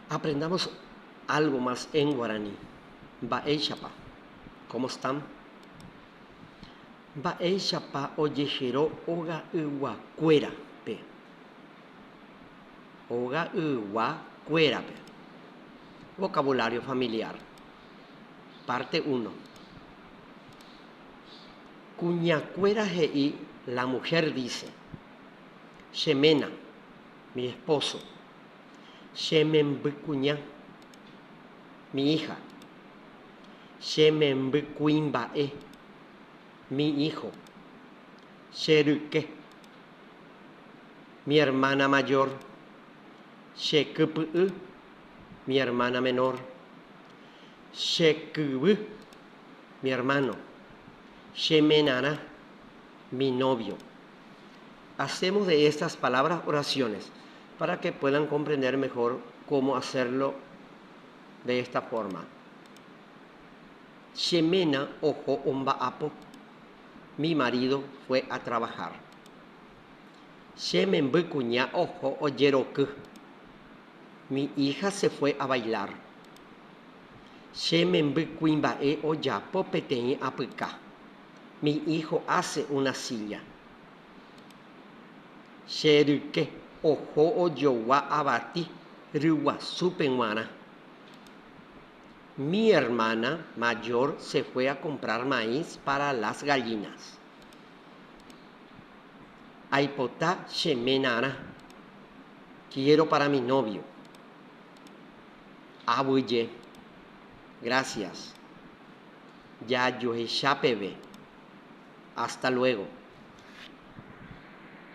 Aprendamos algo más en guaraní. Mba'éichapa? Cómo están? Mba'éichapa ojehero oga'yguakuérape? Oga'yguakuérape. Vocabulario familiar. Parte 1. Kuñakuéra he'i La mujer dice, Che ména, mi esposo. Che membykuña, mi hija. Che membykuimba'e, mi hijo. Che ryke, mi hermana mayor. Che kypy'y, mi hermana menor. Che kyvy, mi hermano. Che menarã, mi novio. Hacemos de estas palabras oraciones para que puedan comprender mejor cómo hacerlo de esta forma. Che ména oho omba'apo. Mi marido fue a trabajar. Che memby kuña oho ojeroky. Mi hija se fue a bailar. Che memby kuimba'e ojapo peteĩ apyka. Mi hijo hace una silla. Che ryke oho ojogua avati ryguasúpe g̃uarã. Mi hermana mayor se fue a comprar maíz para las gallinas. Aipota che menarã. Quiero para mi novio. Aguyje. Gracias. Jajohecha peve. Hasta luego.